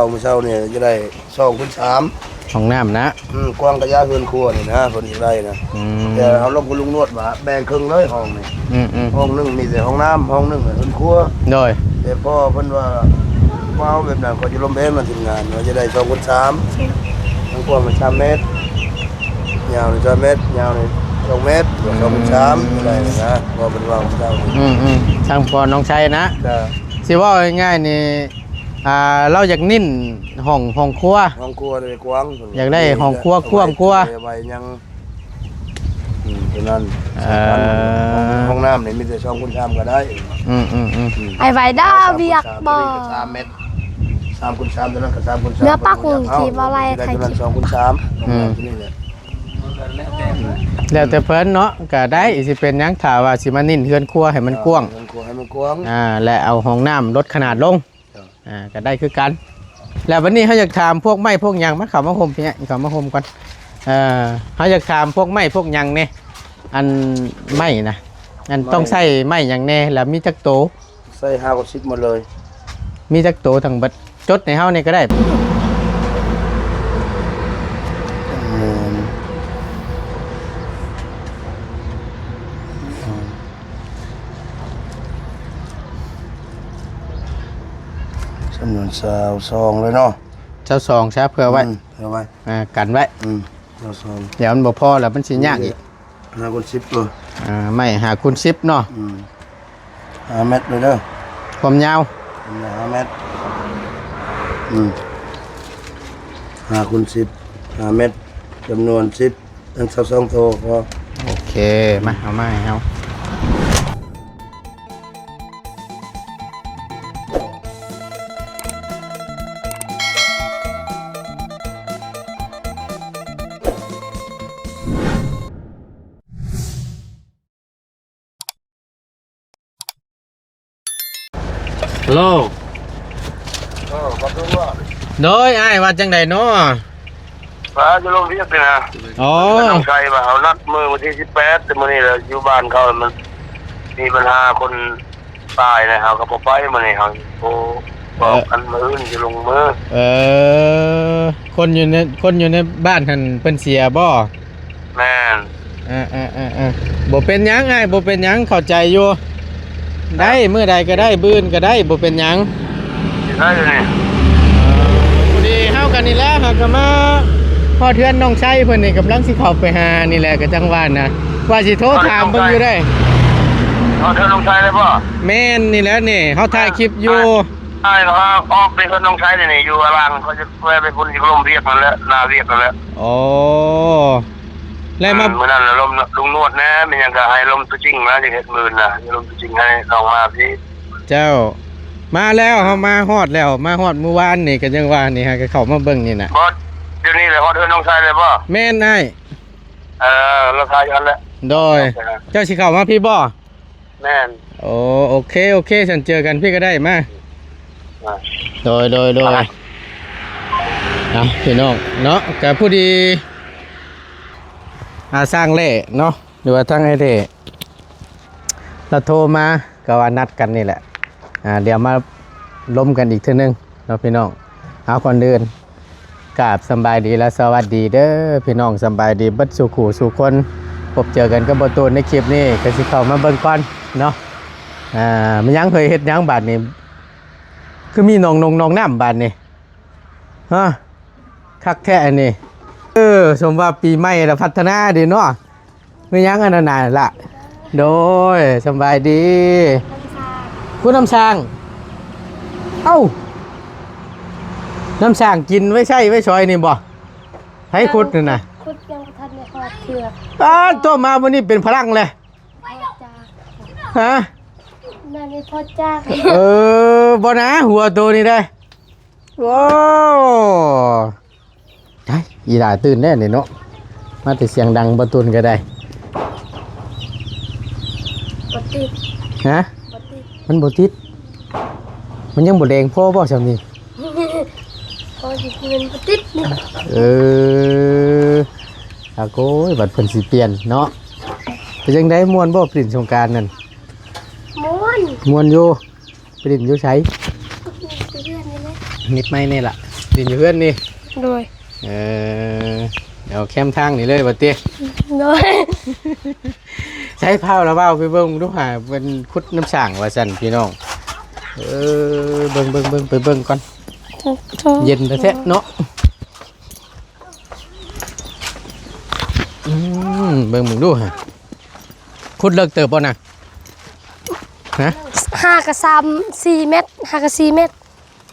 ເອົາມື້ເຊົ້ານີ້ຈະໄດ້ສອງຄູນສາມ ຫ້ອງນ້ຳນະ ອືມ ກວ້າງກະຢາເຮືອນຄົວນີ້ນະ ເພິ່ນຢາກໄດ້ນະ ອືມ ແຕ່ເຮົາລົມກັບລຸງນວດວ່າແບ່ງເຄິ່ງເລີຍຫ້ອງນີ້ ອືມໆ ຫ້ອງໜຶ່ງມີແຕ່ຫ້ອງນ້ຳ ຫ້ອງໜຶ່ງເຮືອນຄົວ ໂດຍ ແຕ່ພໍ່ເພິ່ນວ່າ ເວົ້າແບບນັ້ນ ຂ້ອຍຈະລົມແບ່ງນຳທີມງານວ່າຈະໄດ້ສອງຄູນສາມ ທາງກວ້າງມັນສາມແມັດ ຍາວນີ້ສາມແມັດ ຍາວນີ້ສອງແມັດ ສອງຄູນສາມ ອືມ ໄດ້ນະ ເວົ້າເພິ່ນເວົ້າເຈົ້າ ອືມໆ ທາງພໍ່ນ້ອງໄຊນະ ຈະ ຊິເວົ້າງ່າຍໆນີ້ ອ່າ ລາວຢາກເນັ້ນຫ້ອງ ຫ້ອງຄົວ ຫ້ອງຄົວໃຫ້ກວ້າງ ຢາກໄດ້ຫ້ອງຄົວກວ້າງກວ່າ ເອົາໄວ້ຍັງ ອືມ ຕົວນັ້ນ ເອີ ສຳຄັນ ຫ້ອງ ຫ້ອງນ້ຳນີ້ມີແຕ່ສອງຄູນສາມກະໄດ້ ອືມໆໆ ອືມ ໄອ້ໄວດາວຽກບໍ່ ສາມແມັດ ສາມຄູນສາມ ຕົວນັ້ນກະສາມຄູນສາມ ເນື້ອປາກຫຸງທີ່ບໍ່ໄລ່ໄທຄິດ ສອງຄູນສາມ ອືມ ຕົວນີ້ແຫຼະ ແລ້ວແຕ່ເພິ່ນເນາະ ກະໄດ້ ຊິເປັນຫຍັງ ຖ້າວ່າຊິມາເນັ້ນເຮືອນຄົວໃຫ້ມັນກວ້າງ ເອີ ເຮືອນຄົວໃຫ້ມັນກວ້າງ ອ່າ ແລະເອົາຫ້ອງນ້ຳລົດຂະໜາດລົງ ເຈົ້າ ອ່າ ກະໄດ້ຄືກັນ ແລ້ວບັດນີ້ເຮົາຢາກຖາມພວກໄມ້ພວກຫຍັງ ມາເຂົ້າມາຮົ່ມພີ້ ເຂົ້າມາຮົ່ມກ່ອນ ເອີ ເຮົາຢາກຖາມພວກໄມ້ພວກຫຍັງແດ່ ອັນໄມ້ນະ ອັນ ໄມ້ ຕ້ອງໃຊ້ໄມ້ຫຍັງແດ່ ແລ້ວມີຈັກໂຕ ໃສ່ຫ້າກວ່າສິບໝົດເລີຍ ມີຈັກໂຕທັງເບິດ ຈົດໃຫ້ເຮົານີ້ກະໄດ້ ແມ່ນ ຈຳນວນຊາວສອງເລີຍເນາະ ຊາວສອງຊະ ເພື່ອໄວ້ ອືມ ເພື່ອໄວ້ ອ່າ ກັນໄວ້ ອືມ ຊາວສອງ ດຽວມັນບໍ່ພໍແລ້ວ ມັນຊິຍາກອີກ ຫ້າຄູນສິບ ເອີ ອ່າ ໄມ້ຫ້າຄູນສິບເນາະ ອືມ ຫ້າແມັດເດີ ຄວາມຍາວ ຄວາມຍາວຫ້າແມັດ ອືມ ຫ້າຄູນສິບ ຫ້າແມັດ ຈຳນວນສິບ ອັນຊາວສອງໂຕພໍ ໂອເຄ ມາ ເອົາມາໃຫ້ເຮົາ ຮັລໂຫຼ ເອີ ບັກລຸງວ່າ ໂດຍ ອ້າຍວ່າຈັ່ງໃດເນາະ? ວ່າຢູ່ໂຮງວຽກນີ້ນະ ອໍ ນ້ອງໄຊວ່າເຮົານັດມື້ວັນທີສິບແປດ ແຕ່ມື້ນີ້ລະຢູ່ບ້ານເຂົາ ມັນມີບັນຫາຄົນຕາຍນະ ເຮົາກະບໍ່ໄປມື້ນີ້ ເຮົາໂທບອກ ເອີ ກັນມື້ອື່ນຊິລົງມື້ ເອີ ຄົນຢູ່ໃນ ຄົນຢູ່ໃນບ້ານຫັ້ນເພິ່ນເສຍບໍ່? ແມ່ນ ເອີໆໆໆ ບໍ່ເປັນຫຍັງອ້າຍ ບໍ່ເປັນຫຍັງ ເຂົ້າໃຈຢູ່ ໄດ້ ມື້ໃດກະໄດ້ ມື້ອື່ນກະໄດ້ ບໍ່ເປັນຫຍັງ ຊິໄດ້ຢູ່ນີ້ ພໍດີເຮົາກະນີ້ແຫຼະ ເຮົາກະມາຮອດເຮືອນນ້ອງໄຊເພິ່ນນີ້ ກຳລັງຊິເຂົ້າໄປຫານີ້ແຫຼະ ກະຈັ່ງວ່ານະ ວ່າຊິໂທຖາມເບິ່ງຢູ່ເດ້ ຮອດເຮືອນນ້ອງໄຊແລ້ວບໍ່? ແມ່ນນີ້ແຫຼະນີ້ ເຮົາຖ່າຍຄລິບຢູ່ ອ້າຍກະອອກໄປເຮືອນນ້ອງໄຊນີ້ ຢູ່ອາລາງ ຂ້ອຍຈະແວ່ໄປພຸ້ນ ຢູ່ລົມວຽກຫັ້ນແຫຼະ ໜ້າວຽກຫັ້ນແຫຼະ ອໍ ແລ້ວມາ ອືມ ມື້ນັ້ນລະລົມລຸງນວດແດ່ ແມ່ນຫຍັງກະໃຫ້ລົມຕົວຈິງນະ ຢາກເຮັດໝື່ນນະ ລົມຕົວຈິງໃຫ້ນ້ອງມາພີ້ ເຈົ້າ ມາແລ້ວ ເຮົາມາຮອດແລ້ວ ມາຮອດມື້ວານນີ້ ກະຍັງວ່ານີ້ ຫາກະເຂົ້າມາເບິ່ງນີ້ນະ ບໍ່ ດຽວນີ້ລະຮອດເຮືອນນ້ອງຊາຍແລ້ວບໍ່? ແມ່ນອ້າຍ ເອີ ລາຄາຢູ່ຫັ້ນແຫຼະ ໂດຍ ເຈົ້າຊິເຂົ້າມາພີ້ບໍ່? ແມ່ນ ໂອ ໂອເຄ ໂອເຄ ຊັ້ນເຈີກັນພີ້ກະໄດ້ ມາ ໂດຍ ໂດຍ ໂດຍ ເອົາ ພີ່ນ້ອງເນາະ ກະພໍດີ ອາ ຊ່າງແຫຼ້ເນາະ ຫຼືວ່າທາງອ້າຍແຫຼ້ ລະໂທມາ ກະວ່ານັດກັນນີ້ແຫຼະ ອາ ດຽວມາລົມກັນອີກເທື່ອໜຶ່ງເນາະ ພີ່ນ້ອງ ເອົາ ກ່ອນອື່ນ ກາບສຳບາຍດີ ແລະ ສະຫວັດດີເດີ ພີ່ນ້ອງ ສຳບາຍດີເບິດສູ່ຄູ່ສູ່ຄົນ ພົບເຈີກັນກັບບ່າວຕູນໃນຄລິບນີ້ ກະຊິເຂົ້າມາເບິ່ງກ່ອນເນາະ ອາ ແມ່ນຫຍັງເຮີ້ຍ ເຮັດຫຍັງບາດນີ້ ຄືມີໜອງນົງໜອງນ້ຳບາດນີ້ ຮະ ຄັກແທ້ອັນນີ້ ເອີ ສົມວ່າປີໃໝ່ລະພັດທະນາເດເນາະ. ແມ່ນຫຍັງອັນນັ້ນນະລະ? ໂດຍ ສຳບາຍດີ ຄຸດນ້ຳສ້າງ ເອົ້າ ນ້ຳສ້າງກິນໄວ້ໃຊ້ໄວ້ສອຍນີ້ບໍ່? ໃຜຂຸດນັ້ນນະ? ຂຸດຍັງບໍ່ທັນໄດ້ຮອດເທື່ອ ປາດໂທ້ ມາມື້ນີ້ເປັນພະລັງແຫຼະ ຮະ? ນັ້ນນີ້ພໍຈາກ ເອີ ບໍ່ນະ ຫົວໂຕນີ້ໄດ໋ ໂອ້ ໄດ້ ອີຫຼ້າຕື່ນແລ້ວນີ້ເນາະ ມາແຕ່ສຽງດັງ ບໍ່ຕຸນກໍໄດ້ ບໍ່ຕິດ ຮະ? ບໍ່ຕິດ ມັນບໍ່ຕິດ ມັນຍັງບໍ່ແດງພໍບໍ່ຊ່ຳນີ້? ພໍຊິມັນບໍ່ຕິດນີ້ ເອີ ອາໂກຍ ບັດເພິ່ນຊິປ່ຽນເນາະ ເປັນຈັ່ງໃດ ມ່ວນບໍ່ ໄປຫຼິ້ນສົງການນັ້ນ? ມ່ວນ ມ່ວນຢູ່. ໄປຫຼິ້ນຢູ່ໃສ? ຢູ່ເຮືອນນີ້ແຫຼະ ມິດໄມ້ແດ່ລະ ຢູ່ເຮືອນນີ້? ໂດຍ. ເອີ ເອົາແຄມທາງນີ້ເລີຍວ່າຕິ? ໂດຍ. ໃຊ້ພາວລະເວົ້າໄປເບິ່ງດູຫາ ເພິ່ນຂຸດນ້ຳສ້າງວ່າຊັ້ນພີ່ນ້ອງ. ເອີ ເບິ່ງໆໆ ໄປເບິ່ງກ່ອນ. ເຢັນແທ້ໆເນາະ. ອືມ ເບິ່ງເບິ່ງດູຫາ ຂຸດເລິກເຕີບບໍ່ນະ? ຮະ? ຫາກະສາມສີ່ແມັດ ຫາກະສີ່ແມັດ.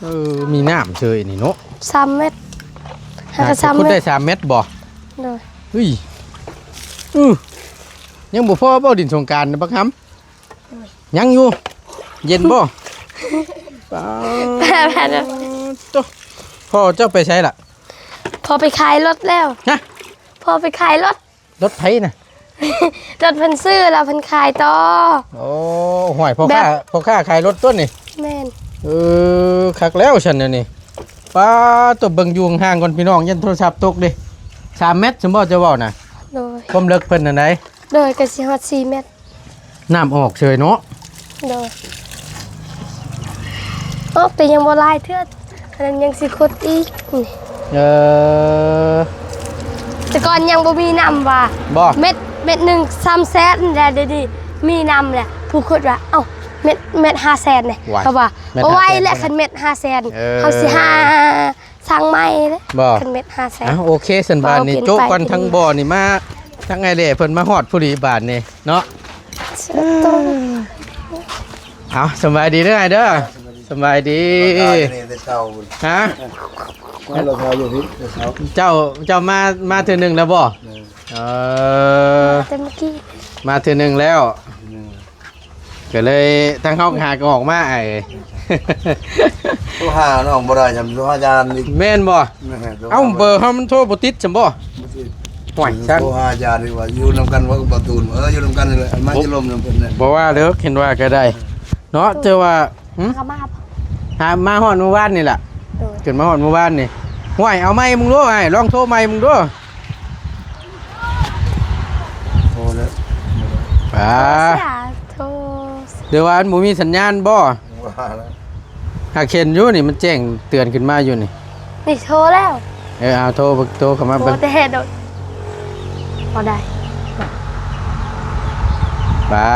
ເອີ ມີນ້ຳເຊີຍນີ້ເນາະ ສາມແມັດ ຫາກະສາມແມັດ. ຂຸດໄດ້ສາມແມັດບໍ່? ໂດຍ. ເຮີ້ຍ ອື ຍັງບໍ່ພໍບໍ່ດິນສົງການນະບັກຫຳ? ຍັງຢູ່ ເຢັນບໍ່? ປາດ ໂຕ ພໍ່ເຈົ້າໄປໃສລະ? ພໍ່ໄປຂາຍລົດແລ້ວ. ຮະ? ພໍ່ໄປຂາຍລົດ. ລົດໃຜນະ? ລົດເພິ່ນຊື້ແລ້ວເພິ່ນຂາຍຕໍ່. ໂອ້ ຫ້ວຍ ພໍ່ຄ້າ ແບບ ພໍ່ຄ້າຂາຍລົດຕົວນີ້. ແມ່ນ. ເອີ ຄັກແລ້ວຊັ້ນແນວນີ້. ປາດ ຕົວເບິ່ງຢູ່ຫ່າງໆກ່ອນພີ່ນ້ອງ ຢ້ານໂທລະສັບຕົກເດ້. ສາມແມັດຊັ້ນບໍ່ເຈົ້າເວົ້ານະ? ໂດຍ. ຄວາມເລິກເພິ່ນຫັ້ນໃດ? ໂດຍ ກະຊິຮອດສີ່ແມັດ. ນ້ຳອອກເຊີຍເນາະ. ໂດຍ. ອອກແຕ່ຍັງບໍ່ຫຼາຍເທື່ອ ອັນນັ້ນຍັງຊິຂຸດອີກ. ເອີ ແຕ່ກ່ອນຍັງບໍ່ມີນ້ຳວ່າ. ບໍ່? ເມັດ ເມັດໜຶ່ງສາມແສນແລ້ວ ດຽວນີ້ມີນ້ຳແລ້ວ ຜູ້ຂຸດວ່າ ເອົ້າ ເມັດ ເມັດຫ້າແສນເດ້ ວ່າຍ ເຂົາວ່າ ເມັດ ບໍ່ໄຫວແລ້ວ ຫ້າແສນ ຄັນເມັດຫ້າແສນ ເອີ ເຮົາຊິຫາ ສ້າງໃໝ່ເດ້. ບໍ່? ຄັນເມັດຫ້າແສນ. ເອົ້າ ໂອເຄ ຊັ້ນບາດນີ້ ໂຈະກ່ອນ ທາງບໍ່ນີ້ມາ ທາງອ້າຍແຫຼເພິ່ນມາຮອດພໍດີບາດນີ້ເນາະ. ເອົາ ສະບາຍດີເດີອ້າຍເດີ. ສະບາຍດີ. ຮະ? ເຈົ້າ ເຈົ້າມາ ມາເທື່ອໜຶ່ງແລ້ວບໍ່? ເອີ ແຕ່ເມື່ອກີ້ ມາເທື່ອໜຶ່ງແລ້ວ. ກະເລີຍທາງເຮົາຫາກໍອອກມາອ້າຍ. ໂທຫານ້ອງບໍ່ໄດ້ ໂທຫາອາຈານອີກ. ແມ່ນບໍ່? ແມ່ນ. ເອົ້າ ເບີເຮົາມັນໂທບໍ່ຕິດຊັ້ນບໍ່? ບໍ່ຕິດ. ຫ້ວຍ ຊ່າງ ໂທຫາອາຈານນີ້ວ່າຢູ່ນຳກັນວ່າກັບບ່າວຕູນ. ເອີ ຢູ່ນຳກັນນີ້ແຫຼະ ມາຢູ່ລົມນຳເພິ່ນແຫຼະ. ບໍ່ວ່າເດີ ເຫັນວ່າກໍໄດ້ເນາະ ເຈົ້າວ່າ. ຫຶ? ຫາ ມາຮອດມື້ວານນີ້ລະ. ໂດຍ. ຂຶ້ນມາຮອດມື້ວານນີ້. ຫ້ວຍ ເອົາໃໝ່ມຶງດູອ້າຍ ລອງໂທໃໝ່ມຶງດູ. ໂທແລ້ວ ອ່າ ໂທ ຫຼືວ່າມັນບໍ່ມີສັນຍານບໍ່? ວ່າແລ້ວ ຫາກເຫັນຢູ່ນີ້ ມັນແຈ້ງເຕືອນຂຶ້ນມາຢູ່ນີ້. ນີ້ໂທແລ້ວ. ເອີ ເອົາໂທ ໂທເຂົ້າມາເບິ່ງ. ໂທແຕ່ໂດດ ບໍ່ໄດ້ ປາ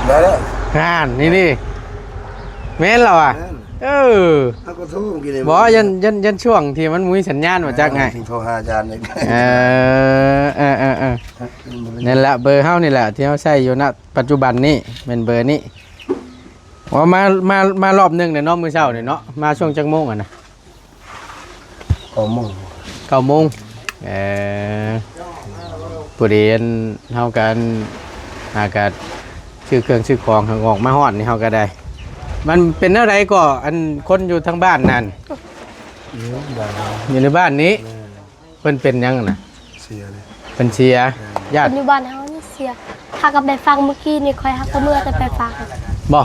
ໄດ້ແລ້ວ. ຫັ້ນ ນີ້ ນີ້ ແມ່ນແລ້ວວ່າ. ແມ່ນ. ເອີ ເຮົາກໍໂທເມື່ອກີ້ນີ້. ບໍ່ ຢ້ານ ຢ້ານ ຢ້ານຊ່ວງທີ່ມັນບໍ່ມີສັນຍານວ່າຈັກ. ເອີ ໄງ ຈຶ່ງໂທຫາອາຈານນີ້. ເອີ ເອີ ເອີ ເອີ ນັ້ນລະ ເບີເຮົານີ້ແຫຼະ ທີ່ເຮົາໃຊ້ຢູ່ນະປັດຈຸບັນນີ້ ແມ່ນເບີນີ້. ວ່າມາ ມາ ມາລອບໜຶ່ງແລ້ວເນາະ ມື້ເຊົ້ານີ້ເນາະ. ມາຊ່ວງຈັກໂມງຫັ້ນນະ? ເກົ້າໂມງ. ເກົ້າໂມງ. ເອີ ພໍດີອັນ ເຮົາກະອັນ ຫາກະຊື້ເຄື່ອງຊື້ຂອງ ຫາອອກມາຮອດນີ້ເຮົາກະໄດ້. ມັນເປັນແນວໃດກໍ ອັນ ຄົນຢູ່ທາງບ້ານນັ້ນ? ຢູ່ໃນບ້ານນີ້. ແມ່ນ. ເພິ່ນເປັນຫຍັງນະ? ເສຍເດ້. ເພິ່ນເສຍ. ແມ່ນ. ຍາດ ເພິ່ນຢູ່ບ້ານເຮົານີ້ເສຍ. ຫາກັບໄປຟັງເມື່ອກີ້ນີ້ ຂ້ອຍຫາກໍເມືອແຕ່ໄປຟັງ. ບໍ່?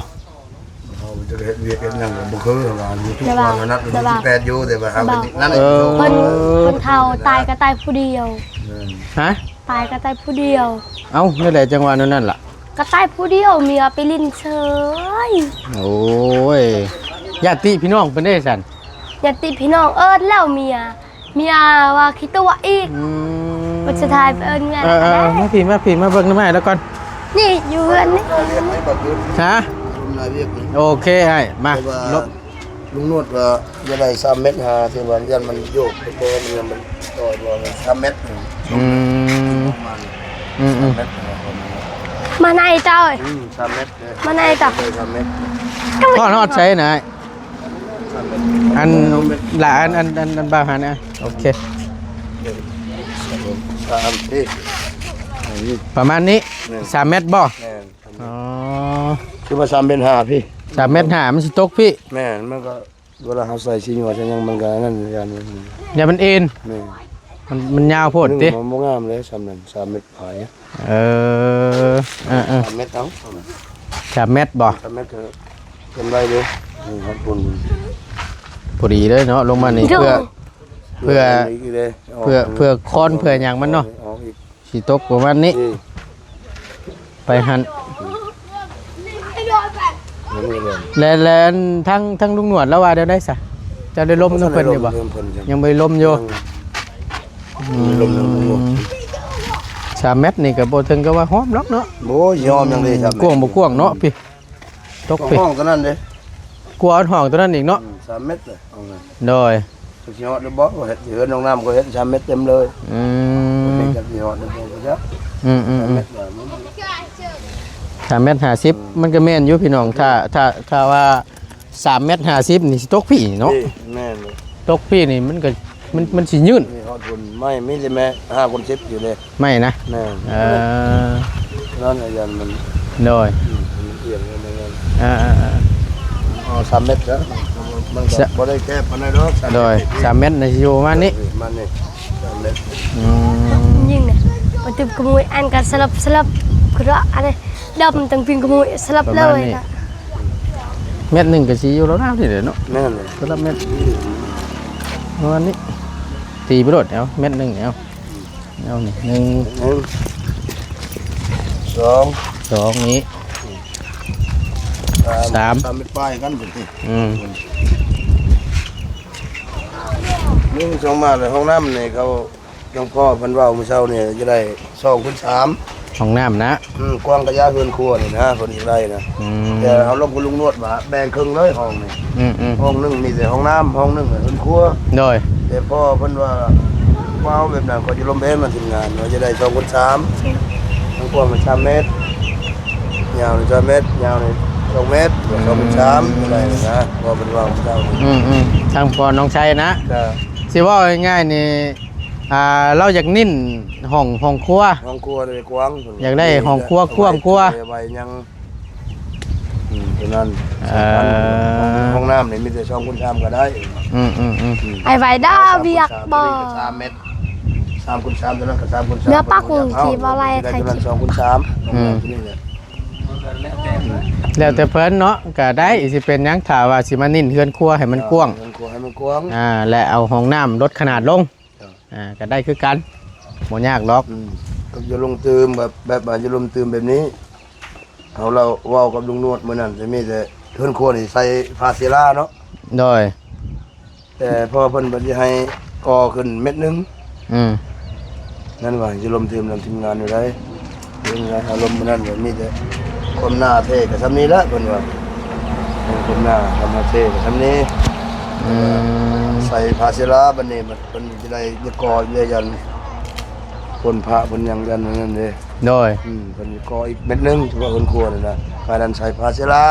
ເຮົາຈະໄດ້ເຮັດວຽກເຮັດຫຍັງກໍບໍ່ຄືວ່າ ຢູ່ທຸກວັນນັ້ນ ແຕ່ວ່າ ຢູ່ ແຕ່ວ່າ ແຕ່ວ່າ ເອີ ເພິ່ນ ເພິ່ນເຖົ້າຕາຍກໍຕາຍຜູ້ດຽວ. ແມ່ນ. ຮະ? ຕາຍກໍຕາຍຜູ້ດຽວ. ເອົ້າ ແນວໃດຈັ່ງວ່າແນວນັ້ນລະ? ກໍຕາຍຜູ້ດຽວ ເມຍໄປຫຼິ້ນເສີຍ. ໂອ້ຍ ຍາດຕິພີ່ນ້ອງເພິ່ນເດ້ຊັ້ນ? ຍາດຕິພີ່ນ້ອງເອີ້ນແລ້ວ ເມຍ ເມຍວ່າຂີ້ຕົວະອີກ. ອືມ ບັດສຸດທ້າຍໄປເອີ້ນເມຍ. ເອີ ເອີ ເອີ ມາພີ້ ມາພີ້ ມາເບິ່ງນຳອ້າຍລາວກ່ອນ. ນີ້ຢູ່ເຮືອນນີ້. ຮະ? ໂອເຄອ້າຍ ມາ. ລຸງນວດວ່າຢາກໄດ້ສາມແມັດຫ້າ ທີ່ວ່າຢ້ານມັນໂຍກ ບໍ່ ມັນ ມັນຕໍ່ບໍ່ ສາມແມັດ. ອືມ ອືມໆ ມາໃນເຈົ້າ. ອືມ ສາມແມັດ. ມາໃນເຈົ້າ. ຮອດ ຮອດໃສນະ? ອັນລະ ອັນ ອັນ ອັນ ອັນບ່າວຫານະ. ໂອເຄ ປະມານນີ້. ແມ່ນ ສາມແມັດບໍ່? ແມ່ນ. ອໍ ຄືວ່າສາມແມັດຫ້າພີ້. ສາມແມັດຫ້າ ມັນຊິຕົກພີ້. ແມ່ນ ມັນກໍເວລາເຮົາໃສ່ສີຫຍ້ວໃສ່ຫຍັງ ມັນກໍອັນນັ້ນ ຢ້ານມັນເອັນ. ແມ່ນ. ມັນ ມັນຍາວໂພດຕິ. ມັນບໍ່ງາມເລີຍ ສ່ຳນັ້ນ ສາມແມັດປາຍ. ເອີ ເອີ ເອີ ສາມແມັດເອົາ. ສາມແມັດບໍ່? ສາມແມັດກໍເປັນໄວເດ້. ນີ້ຮອດພຸ້ນ ພໍດີເລີຍເນາະ ລົງມານີ້ ເພື່ອ ເພື່ອ ເພື່ອ ເພື່ອຄອນ ເພື່ອຫຍັງມັນເນາະ. ອອກອີກ. ຊິຕົກປະມານນີ້. ໄປຫັ້ນ. ແລະ ແລະ ທາງ ທາງລຸງໜວດລາວວ່າແນວໃດຊະ? ເຈົ້າໄດ້ລົມນຳເພິ່ນຢູ່ບໍ່? ຍັງບໍ່ໄດ້ລົມຢູ່. ອືມ ສາມແມັດນີ້ກໍບໍ່ເຖິງກັບວ່າຫອມດອກເນາະ. ໂອ້ຍ ຍອມຫຍັງເດ້ ສາມແມັດ ກວ້າງບໍ່ກວ້າງເນາະພີ່. ຕົກພີ່ ຫ້ອງຕົວນັ້ນເດ້ ກວ້າງຫ້ອງຕົວນັ້ນອີກເນາະ. ອືມ ສາມແມັດເລີຍ ຫ້ອງນັ້ນ. ໂດຍ ຈັກຊິຮອດຫຼືບໍ່ ເຮັດເຮືອນຫ້ອງນ້ຳກໍເຮັດສາມແມັດເຕັມເລີຍ. ອືມ ຈັກຊິຮອດຫຼືບໍ່ ບໍ່ຈັກ. ອືມໆໆ ສາມແມັດ ສາມແມັດຫ້າສິບ ມັນກໍແມ່ນຢູ່ພີ່ນ້ອງ. ຖ້າ ຖ້າ ຖ້າວ່າສາມແມັດຫ້າສິບນີ້ຊິຕົກພີ້ເນາະ. ແມ່ນ ຕົກພີ້ນີ້ມັນກໍ ມັນ ມັນຊິຍືນ. ຮອດພຸ້ນໄມ້ມີແຕ່ແມ່ຫ້າຄູນສິບຢູ່ເດ້ ໄມ້ນະ. ແມ່ນ ເອີ ນັ້ນອາຈານມັນ ໂດຍ ອືມ ມັນອຽງ ເອີໆໆ ເອົາສາມແມັດຊະ ມັນກໍບໍ່ໄດ້ແຄບປານໃດດອກ. ໂດຍ ສາມແມັດນະ ຊິຢູ່ປະມານນີ້ ປະມານນີ້ ສາມແມັດ. ອືມ ຍິງນະ ປະຕຶບຂະໂມຍອັນກະສະຫຼັບສະຫຼັບ ກະອັນດຳຕັ້ງປີນຂະໂມຍສະຫຼັບເລີຍ. ແມັດໜຶ່ງກໍຊິຢູ່ລາວໆນີ້ແຫຼະເນາະ. ແມ່ນ ສະຫຼັບແມັດປະມານນີ້ ຕີໄປໂລດ. ເອົາແມັດໜຶ່ງ ເອົາ ເອົານີ້ ໜຶ່ງ ສອງ ສອງນີ້ ສາມ ສາມ ສາມແມັດປາຍກັນພຸ້ນຕິ. ອືມ ໜຶ່ງ ສອງ ມາແລ້ວ ຫ້ອງນ້ຳນີ້ເຂົາ ຫຼວງພໍ່ເພິ່ນເວົ້າມື້ເຊົ້ານີ້ຈະໄດ້ສອງຄູນສາມ ຫ້ອງນ້ຳນະ. ອືມ ກວ້າງກະຢາເຮືອນຄົວນີ້ນະ ເພິ່ນຊິໄດ້ນະ. ອືມ ແຕ່ເຮົາລົມກັບລຸງນວດວ່າແບ່ງເຄິ່ງເລີຍຫ້ອງນີ້. ອືມໆ ຫ້ອງໜຶ່ງມີແຕ່ຫ້ອງນ້ຳ ຫ້ອງໜຶ່ງເຮືອນຄົວ. ໂດຍ ແຕ່ພໍ່ເພິ່ນວ່າ ເວົ້າແບບນັ້ນ ກໍຈະລົມແບ່ງນຳທີມງານວ່າຈະໄດ້ສອງຄູນສາມ ທັງກວ້າງມັນສາມແມັດ ຍາວນີ້ສາມແມັດ ຍາວນີ້ສອງແມັດ ສອງຄູນສາມ ອືມ ໄດ້ນະ ເວົ້າເພິ່ນເວົ້າມື້ເຊົ້ານີ້. ອືມໆ ທາງພໍ່ນ້ອງໄຊນະ ກໍ ຊິເວົ້າງ່າຍໆນີ້ ອ່າ ລາວຢາກເນັ້ນຫ້ອງ ຫ້ອງຄົວ ຫ້ອງຄົວໃຫ້ກວ້າງ ຢາກໄດ້ຫ້ອງຄົວກວ້າງກວ່າ ໄວ້ຫຍັງ ອືມ ຕົວນັ້ນ ເອີ ຫ້ອງນ້ຳນີ້ມີແຕ່ສອງຄູນສາມກໍໄດ້. ອືມໆໆ ໄອ້ໄວດາວຽກບໍ່ ສາມແມັດ ສາມຄູນສາມ ຕົວນັ້ນກໍສາມຄູນສາມ ເນື້ອປາກ ເພິ່ນຊິບໍ່ໄລ່ໃຫ້ກິນ ຕົວນັ້ນສອງຄູນສາມ. ອືມ ແລ້ວແຕ່ເພິ່ນເນາະ ກໍໄດ້ ຊິເປັນຫຍັງ ຖ້າວ່າຊິມາເນັ້ນເຮືອນຄົວໃຫ້ມັນກວ້າງ ເຮືອນຄົວໃຫ້ມັນກວ້າງ ອ່າ ແລະ ເອົາຫ້ອງນ້ຳລົດຂະໜາດລົງ ເຈົ້າ ອ່າ ກໍໄດ້ຄືກັນ ບໍ່ຍາກດອກ. ອືມ ກໍຢ່າລົງຕື່ມແບບ ແບບວ່າຢ່າລົງຕື່ມແບບນີ້ ເຮົາລາວເວົ້າກັບລຸງນວດມື້ນັ້ນ ຈະມີແຕ່ເຮືອນຄົວນີ້ໃສ່ຜ້າເຊລາເນາະ. ໂດຍ ແຕ່ພໍ່ເພິ່ນເພິ່ນຊິໃຫ້ກໍ່ຂຶ້ນແມັດໜຶ່ງ. ອືມ ນັ້ນວ່າຊິລົມຕື່ມນຳທີມງານຢູ່ໃດ ເລື່ອງອາລົມມື້ນັ້ນກໍມີແຕ່ຄວາມໜ້າເທກໍຊ່ຳນີ້ແຫຼະ ເພິ່ນວ່າ ຄວາມໜ້າຄວາມເທກໍຊ່ຳນີ້. ອືມ ໃສ່ຜ້າເຊລາ ບັດນີ້ ບັດເພິ່ນຊິໄດ້ ຈະກໍ່ເລີຍ ຢ້ານຝົນຟ້າຝົນຫຍັງ ຢ້ານນັ້ນເດ້. ໂດຍ ອືມ ເພິ່ນກໍ່ອີກແມັດໜຶ່ງ ທີ່ວ່າເພິ່ນຄົວນີ້ນະ ການນັ້ນໃສ່ຜ້າເຊລາ. ອໍ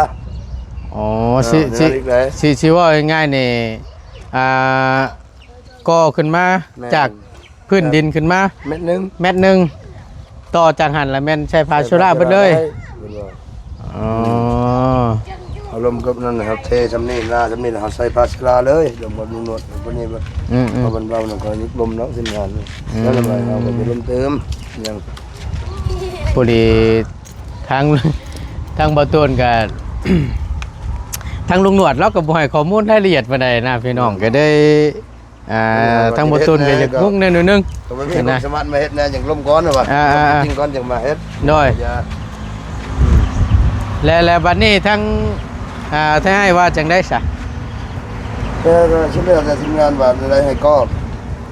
ເອີ ຊິ ຊິ ຊິ ຊິເວົ້າງ່າຍໆນີ້ ອ່າ ກໍ່ຂຶ້ນມາ ແມ່ນ ຈາກພື້ນດິນຂຶ້ນມາ ແມັດໜຶ່ງ ແມັດໜຶ່ງ ຕໍ່ຈາກຫັ້ນລະແມ່ນໃສ່ຜ້າເຊລາເບິດເລີຍ. ອໍ ອາລົມກັບນັ້ນ ເຮົາເທຊ່ຳນີ້ ໜ້າຊ່ຳນີ້ ເຮົາໃສ່ຜ້າເຊລາເລີຍ ລົມກັບລຸງນວດ ເພິ່ນນີ້ແບບ ອືມໆ ເພາະເພິ່ນເວົ້ານຳ ກໍຍຸບລົມເນາະ ທີມງານ ອືມ ແລ້ວລະບາຍເຮົາກໍໄປລົມຕື່ມຫຍັງ. ພໍດີທາງ ທາງບ່າວໂຕນກໍ ທາງລຸງນວດລາວກໍບໍ່ໃຫ້ຂໍ້ມູນລາຍລະອຽດປານໃດນະ ພີ່ນ້ອງ ກໍໄດ້ ອ່າ ທາງບ່າວໂຕນກໍຢາກງງແດ່ໜ້ອຍໜຶ່ງ ກໍບໍ່ມີຄວາມສາມາດມາເຮັດແນວຫຍັງ ລົມກ່ອນວ່າ ອ່າໆໆ ຈິງກ່ອນຈັ່ງມາເຮັດ. ໂດຍ ແລະ ແລະ ບັດນີ້ທາງ ອ່າ ທາງອ້າຍວ່າຈັ່ງໃດຊະ? ແຕ່ກໍສຸດແລ້ວແຕ່ທີມງານວ່າໃດໃຫ້ກໍ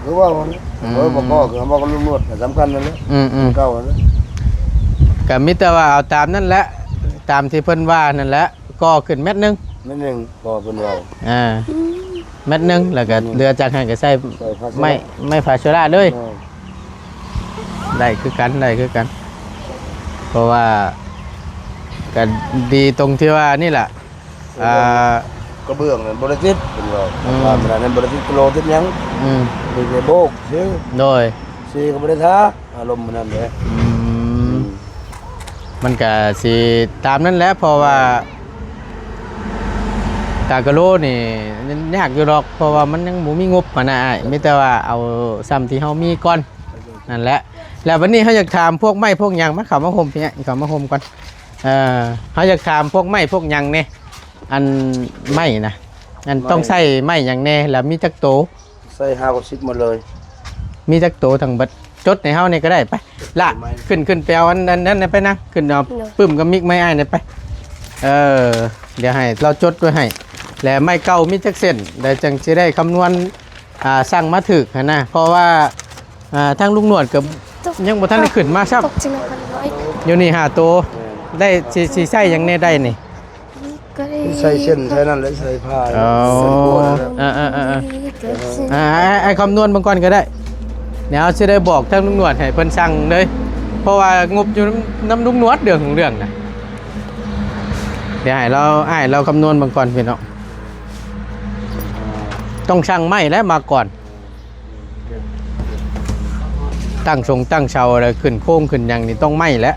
ຄືວ່າ ອືມ ເອີ ບໍ່ກໍຄືເວົ້າກັບລຸງນວດກໍສຳຄັນນັ້ນແຫຼະ. ອືມໆ ເກົ່ານັ້ນແຫຼະ ກໍມີແຕ່ວ່າເອົາຕາມນັ້ນແຫຼະ ຕາມທີ່ເພິ່ນວ່ານັ້ນແຫຼະ ກໍຂຶ້ນແມັດໜຶ່ງ ແມັດໜຶ່ງ ກໍເພິ່ນເວົ້າ ອ່າ ແມັດໜຶ່ງ ແລ້ວກໍເຫຼືອຈາກຫັ້ນກໍໃສ່ ໃສ່ຜ້າເຊລາ ໄມ້ ໄມ້ຜ້າເຊລາເລີຍ. ເອີ ໄດ້ຄືກັນ ໄດ້ຄືກັນ ເພາະວ່າກໍດີຕົງທີ່ວ່ານີ້ລະ ອ່າ ກະເບື້ອງນັ້ນບໍ່ໄດ້ຕິດ ເພິ່ນວ່າ ອືມ ວ່າມັນນັ້ນບໍ່ໄດ້ຕິດໂລຕິດຫຍັງ ອືມ ມີແຕ່ໂບກຊື່. ໂດຍ ສີກໍບໍ່ໄດ້ທາ ອາລົມມັນນັ້ນເດ້. ອືມ ມັນກະຊິຕາມນັ້ນແຫຼະ ເພາະວ່າ ຕາກະໂລນີ້ຍາກຢູ່ດອກ ເພາະວ່າມັນຍັງບໍ່ມີງົບຫັ້ນນະອ້າຍ ມີແຕ່ວ່າເອົາຊ່ຳທີ່ເຮົາມີກ່ອນ ນັ້ນແຫຼະ. ແລ້ວບັດນີ້ເຮົາຢາກຖາມພວກໄມ້ພວກຫຍັງ ມາເຂົ້າມາຮົ່ມພີ້ ເຂົ້າມາຮົ່ມກ່ອນ. ເອີ ເຮົາຢາກຖາມພວກໄມ້ພວກຫຍັງແດ່ ອັນໄມ້ນະ ອັນຕ້ອງໃຊ້ໄມ້ຫຍັງແດ່ ແລ້ວມີຈັກໂຕ? ໃສ່ຫ້າສິບໝົດເລີຍ. ມີຈັກໂຕທັງເບິດ? ຈົດໃຫ້ເຮົານີ້ກໍໄດ້ ໄປ ລະ ຂຶ້ນ ຂຶ້ນໄປເອົາອັນ ອັນນັ້ນໄປນະ ຂຶ້ນເອົາ ໂດຍ ປຶ້ມກັບມິກໄມ້ອ້າຍນີ້ໄປ. ເອີ ດຽວໃຫ້ລາວຈົດໄວ້ໃຫ້ ແລະໄມ້ເກົ່າມີຈັກເສັ້ນ ແລ້ວຈັ່ງຊິໄດ້ຄຳນວນ ອ່າ ສັ່ງມາຖືກຫັ້ນນະ ເພາະວ່າ ອ່າ ທາງລຸງໜວດກໍຍັງບໍ່ທັນໄດ້ຂຶ້ນມາຊ້ຳ. ຢູ່ນີ້ຫ້າໂຕ ໄດ້ຊິ ຊິໃຊ້ຫຍັງແດ່ໄດ້ນີ້? ໃສ່ເສັ້ນໃສ່ນັ້ນແຫຼະ ໃສ່ຜ້າ. ອໍ ເອີໆໆ ອ່າ ອ້າຍຄຳນວນເບິ່ງກ່ອນກໍໄດ້ ດຽວຊິໄດ້ບອກທາງລຸງໜວດໃຫ້ເພິ່ນສັ່ງເລີຍ ເພາະວ່າງົບຢູ່ນຳ ນຳລຸງໜວດເລື່ອງຂອງເລື່ອງນະ. ດຽວໃຫ້ລາວ ອ້າຍລາວຄຳນວນເບິ່ງກ່ອນພີ່ນ້ອງ ຕ້ອງສັ່ງໄມ້ແຫຼະມາກ່ອນ ຕັ້ງຊົງຕັ້ງເສົາ ແລ້ວຂຶ້ນໂຄງຂຶ້ນຫຍັງນີ້ຕ້ອງໄມ້ແຫຼະ.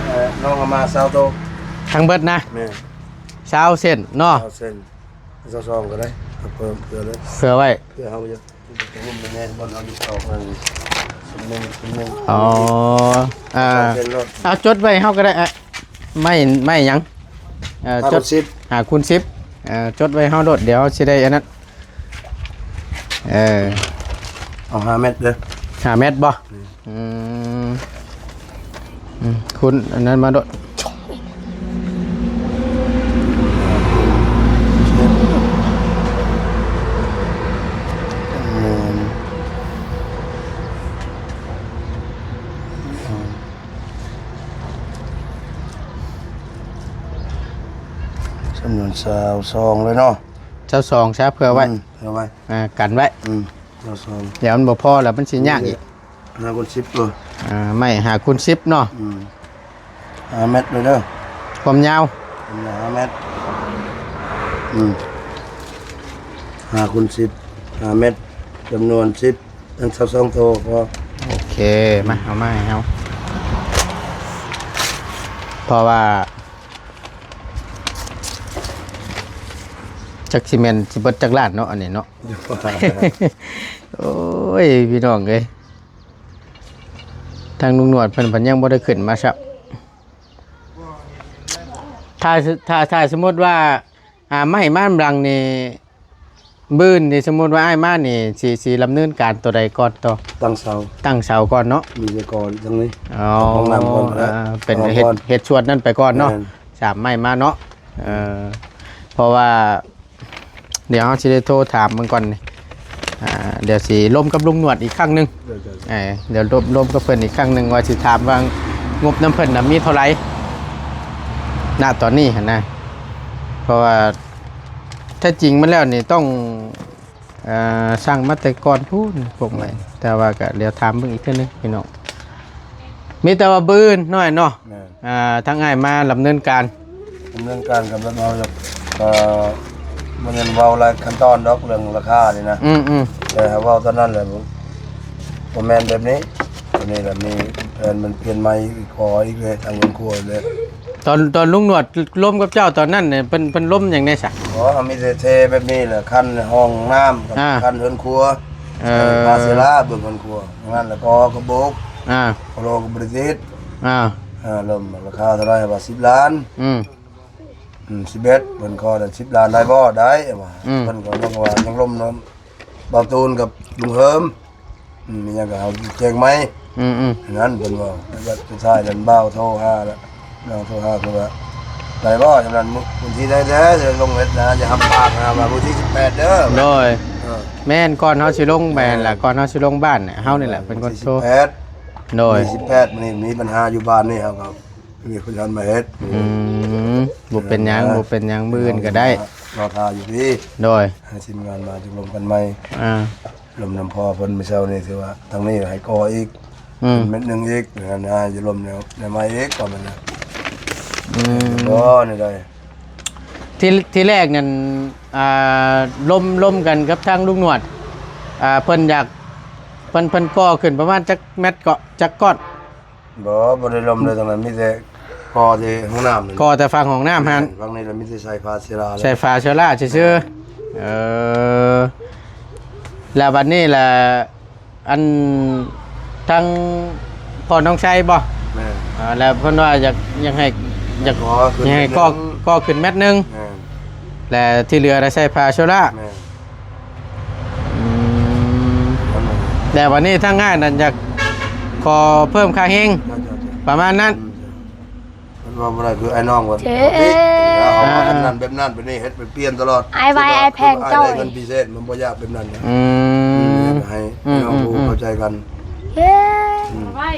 ເອີ ນ້ອງເອົາມາຊາວໂຕ ທັງເບິດນະ? ແມ່ນ ຊາວເສັ້ນເນາະ ຊາວເສັ້ນ ຊາວສອງກໍໄດ້ ເພີ່ມເພື່ອເລີຍ ເພື່ອໄວ້ ເພື່ອເຮົາຈະ ອໍ ອ່າ ເອົາຈົດໄວ້ເຮົາກໍໄດ້ ອ່າ ໄມ້ ໄມ້ຫຍັງ? ເອີ ຈົດ ຫ້າຄູນສິບ ເອີ ຈົດໄວ້ເຮົາໂລດ ດຽວເຮົາຊິໄດ້ອັນນັ້ນ ເອີ ເອົາຫ້າແມັດເດີ ຫ້າແມັດບໍ່? ອືມ ອືມ ອືມ ຄູນອັນນັ້ນມາໂລດ ຈຳນວນຊາວສອງເລີຍເນາະ ຊາວສອງຊະ ເພື່ອໄວ້ ອືມ ເພື່ອໄວ້ ອ່າ ກັນໄວ້ ອືມ ຊາວສອງ ດຽວມັນບໍ່ພໍແລ້ວ ມັນຊິຍາກອີກ ຫ້າຄູນສິບ ເອີ ອ່າ ໄມ້ຫ້າຄູນສິບເນາະ ອືມ ຫ້າແມັດເລີຍເດີ ຄວາມຍາວ ຄວາມຍາວຫ້າແມັດ ອືມ ຫ້າຄູນສິບ ຫ້າແມັດ ຈຳນວນສິບ ທັງຊາວສອງໂຕພໍ ໂອເຄ ມາ ເອົາມາໃຫ້ເຮົາ ເພາະວ່າ ຈັກຊິແມ່ນຊິເບິດຈັກລ້ານເນາະ ອັນນີ້ເນາະ ໂອ້ຍ ພີ່ນ້ອງເອີຍ ທາງລຸງໜວດເພິ່ນ ເພິ່ນຍັງບໍ່ໄດ້ຂຶ້ນມາຊ້ຳ ຖ້າ ຖ້າ ຖ້າສົມມຸດວ່າ ອ່າ ໄມ້ມານຳຫຼັງນີ້ ບືນນີ້ ສົມມຸດວ່າອ້າຍມານີ້ ຊິ ຊິດຳເນີນການຕົວໃດກ່ອນຕໍ່? ຕັ້ງເສົາ ຕັ້ງເສົາກ່ອນເນາະ ມີແຕ່ກໍ່ທາງນີ້ ອໍ ຫ້ອງນ້ຳກ່ອນກໍໄດ້ ອ່າ ເປັນເຮັດ ເຮັດສ່ວນນັ້ນໄປກ່ອນເນາະ ແມ່ນ ສາມໄມ້ມາເນາະ ເອີ ເພາະວ່າ ດຽວເຮົາຊິໄດ້ໂທຖາມເບິ່ງກ່ອນນີ້ ອ່າ ດຽວຊິລົມກັບລຸງໜວດອີກຄັ້ງໜຶ່ງ ເອີ ດຽວລົມ ລົມກັບເພິ່ນອີກຄັ້ງໜຶ່ງ ວ່າຊິຖາມວ່າງົບນຳເພິ່ນນະມີເທົ່າໃດ ນະຕອນນີ້ຫັ້ນນະ ເພາະວ່າ ແທ້ຈິງມັນແລ້ວນີ້ຕ້ອງ ເອີ ສັ່ງມາແຕ່ກ່ອນພຸ້ນພວກໃໝ່ ແຕ່ວ່າກະດຽວຖາມເບິ່ງອີກເທື່ອໜຶ່ງພີ່ນ້ອງ ມີແຕ່ວ່າບືນໜ້ອຍເນາະ ແມ່ນ ອ່າ ທາງອ້າຍມາດຳເນີນການ ດຳເນີນການກັບເຮົາ ເອີ ບໍ່ແມ່ນເວົ້າຫຼາຍຂັ້ນຕອນດອກເລື່ອງລາຄານີ້ນະ ອືມໆ ແຕ່ເວົ້າຕອນນັ້ນແຫຼະ ບໍ່ແມ່ນແບບນີ້ ຕອນນີ້ລະມີແຜນມັນປ່ຽນໃໝ່ ຂໍອີກເລີຍ ທາງເຮືອນຄົວເລີຍ ຕອນ ຕອນລຸງໜວດລົມກັບເຈົ້າຕອນນັ້ນນີ້ ເພິ່ນ ເພິ່ນລົມຫຍັງແດ່ຊະ? ອໍ ເຮົາມີແຕ່ເທແບບນີ້ແຫຼະ ຄັນຫ້ອງນ້ຳກັບ ອ່າ ຄັນເຮືອນຄົວ ເອີ ພາເຊລາເບິ່ງເຮືອນຄົວ ນັ້ນແຫຼະ ກໍກະໂບກ ອ່າ ໂຄໂລກໍບໍ່ໄດ້ຕິດ ອ່າ ເອີ ລົມລາຄາເທົ່າໃດວ່າ ສິບລ້ານ ອືມ ອືມ ສິບເອັດ ເພິ່ນຂໍໄດ້ສິບລ້ານໄດ້ບໍ່? ໄດ້ວ່າ ອືມ ເພິ່ນກໍຍັງວ່າຍັງລົມນຳ ບ່າວຕູນກັບລຸງເຮີມ ອືມ ມີຫຍັງກໍເຮົາແຈ້ງໃໝ່ ອືມໆ ນັ້ນເພິ່ນວ່າ ແລ້ວກໍສຸດທ້າຍນັ້ນບ່າວໂທຫາ ແລ້ວໂທຫາເພິ່ນວ່າ ໄດ້ບໍ່? ຈັ່ງນັ້ນມື້ວັນທີໃດແດ່ ຈະລົງເຮັດນາ ຈະຮັບປາກນາ ວ່າມື້ທີສິບແປດເດີ ໂດຍ ເອີ ແມ່ນ ກ່ອນເຮົາຊິລົງ ແມ່ນລະ ແມ່ນ ກ່ອນເຮົາຊິລົງບ້ານ ເຮົານີ້ແຫຼະເປັນຄົນໂທ ໂດຍ ມື້ທີສິບແປດ ມື້ນີ້ມີບັນຫາຢູ່ບ້ານນີ້ ເຮົາກໍ ມີຄົນງານມາເຮັດ ອືມ ບໍ່ເປັນຫຍັງ ເອີ ບໍ່ເປັນຫຍັງ ມື້ອື່ນກໍໄດ້ ລໍຖ້າຢູ່ພີ້ ໂດຍ ໃຫ້ທີມງານມາຈຸລົມກັນໃໝ່ ອ່າ ລົມນຳພໍ່ເພິ່ນມື້ເຊົ້ານີ້ ຖືວ່າທາງນີ້ໃຫ້ກໍ່ອີກ ອືມ ເມັດໜຶ່ງອີກ ໃຫ້ຈຸລົມແນວ ແນວໃໝ່ອີກ ກໍແມ່ນນະ ອືມ ບໍ່ແນວໃດ ທີ່ ທີ່ແລກນັ້ນ ອ່າ ລົມ ລົມກັນກັບທາງລຸງໜວດ ອ່າ ເພິ່ນຢາກ ເພິ່ນ ເພິ່ນກໍ່ຂຶ້ນປະມານຈັກແມັດເກາະ ຈັກກ້ອນ? ບໍ່ ບໍ່ໄດ້ລົມເລີຍ ທາງນັ້ນມີແຕ່ກໍ່ແຕ່ຫ້ອງນ້ຳ ກໍ່ແຕ່ຝັ່ງຫ້ອງນ້ຳຫັ້ນ ແມ່ນ ຝັ່ງນີ້ລະມີແຕ່ໃສ່ຝາເຊລາ ໃສ່ຝາເຊລາຊື່ໆ ເອີ ແລ້ວບັດນີ້ລະ ອັນ ທາງພໍ່ນ້ອງໄຊບໍ? ແມ່ນ. ອ່າ ແລ້ວເພິ່ນວ່າຢາກ ຢາກໃຫ້ ຢາກ ຂໍຂຶ້ນ ຢາກໃຫ້ ແມັດ ຂໍ ໜຶ່ງ ຂໍຂຶ້ນແມັດໜຶ່ງ. ແມ່ນ. ແລ້ວທີ່ເຫຼືອລະໃສ່ຜ້າໂຊລາ. ແມ່ນ. ອືມ ແລ້ວບັດນີ້ທາງອ້າຍນັ້ນຢາກຂໍເພີ່ມຄ່າແຮງ ເຈົ້າ ເຈົ້າ ເຈົ້າ ປະມານນັ້ນ. ອືມ ເຈົ້າ. ມັນວ່າບໍ່ໄດ້ ຄືອ້າຍນ້ອງວ່າ ເຈົ້ ເຮັດແບບນັ້ນແບບນັ້ນ ແບບນີ້ ເຮັດໄປປ່ຽນຕະຫຼອດ. ອ້າຍໄວ ອ້າຍແພງ ເຈົ້າ ໄດ້ເງິນພິເສດ ມັນບໍ່ຢາກແບບນັ້ນນະ. ອືມ ອືມ ຢາກໃຫ້ ອືມ ພີ່ນ້ອງ ອືມ ເຂົ້າໃຈກັນ. ເຈົ້ ອືມ ອ້າຍ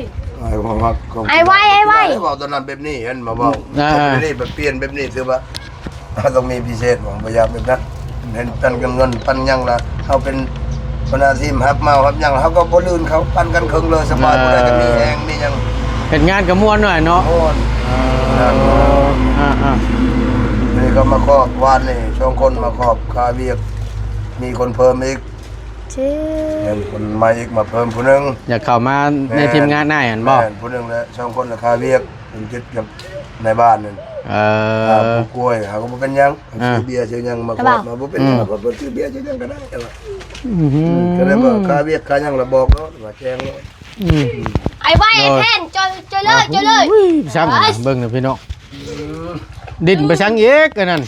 ໄວ ອ້າຍໄວ ອ້າຍໄວ ເວົ້າຕອນນັ້ນແບບນີ້ ເຫັນບໍ່ ເວົ້າ ອ່າ ແບບນີ້ ແບບປ່ຽນແບບນີ້ ຄືວ່າ ເຮົາຕ້ອງມີພິເສດ ບໍ່ຢາກແບບນັ້ນ. ເຫັນປັນກັນເງິນປັນຫຍັງລະ ເຮົາເປັນຫົວໜ້າທີມ ຮັບເໝົາຮັບຫຍັງ ເຮົາກໍບໍ່ລື່ນເຂົາ ປັນກັນເຄິ່ງເລີຍ ສະບາຍ. ເອີ ຜູ້ໃດກໍມີແຮງມີຫຍັງ ເຮັດງານກໍມ່ວນໜ້ອຍເນາະ. ມ່ວນ. ເອີ ອ່າໆ ນີ້ກໍມາຂອບ ວານນີ້ສອງຄົນມາຂອບຄ່າວຽກ ມີຄົນເພີ່ມອີກ. ເຈົ້ ແມ່ນ ຄົນໃໝ່ອີກມາເພີ່ມຜູ້ໜຶ່ງ ຢາກເຂົ້າມາໃນ ແມ່ນ ທີມງານອ້າຍຫັ້ນບໍ? ແມ່ນ ຜູ້ໜຶ່ງແຫຼະ ສອງຄົນລະຄ່າວຽກ ເປັນເຈັດກັບນາຍບ້ານນັ້ນ. ເອີ ຄ່າປູກກ້ວຍ ເຮົາກໍບໍ່ເປັນຫຍັງ. ອ່າ ຊື້ເບຍຊື້ຫຍັງມາຂອບມາ ບໍ່ເປັນຫຍັງ ອືມ ມາຂອບ ຊື້ເບຍຊື້ຫຍັງກໍໄດ້. ແຕ່ວ່າ ອືມ ກໍໄດ້ບອກຄ່າວຽກຄ່າຫຍັງລະບອກໂລດ ວ່າແຈ້ງໂລດ. ອືມ ອ້າຍໄວ ໂດຍ ອ້າຍແພງ ຈ່ອຍ ຈ່ອຍເລີຍ ຈ່ອຍເລີຍ. ໂອ້ຍ ຊ່າງ ເອີຍ ເບິ່ງນະພີ່ນ້ອງ ອືມ ດິນໄປຊ່າງອີກອັນນັ້ນ.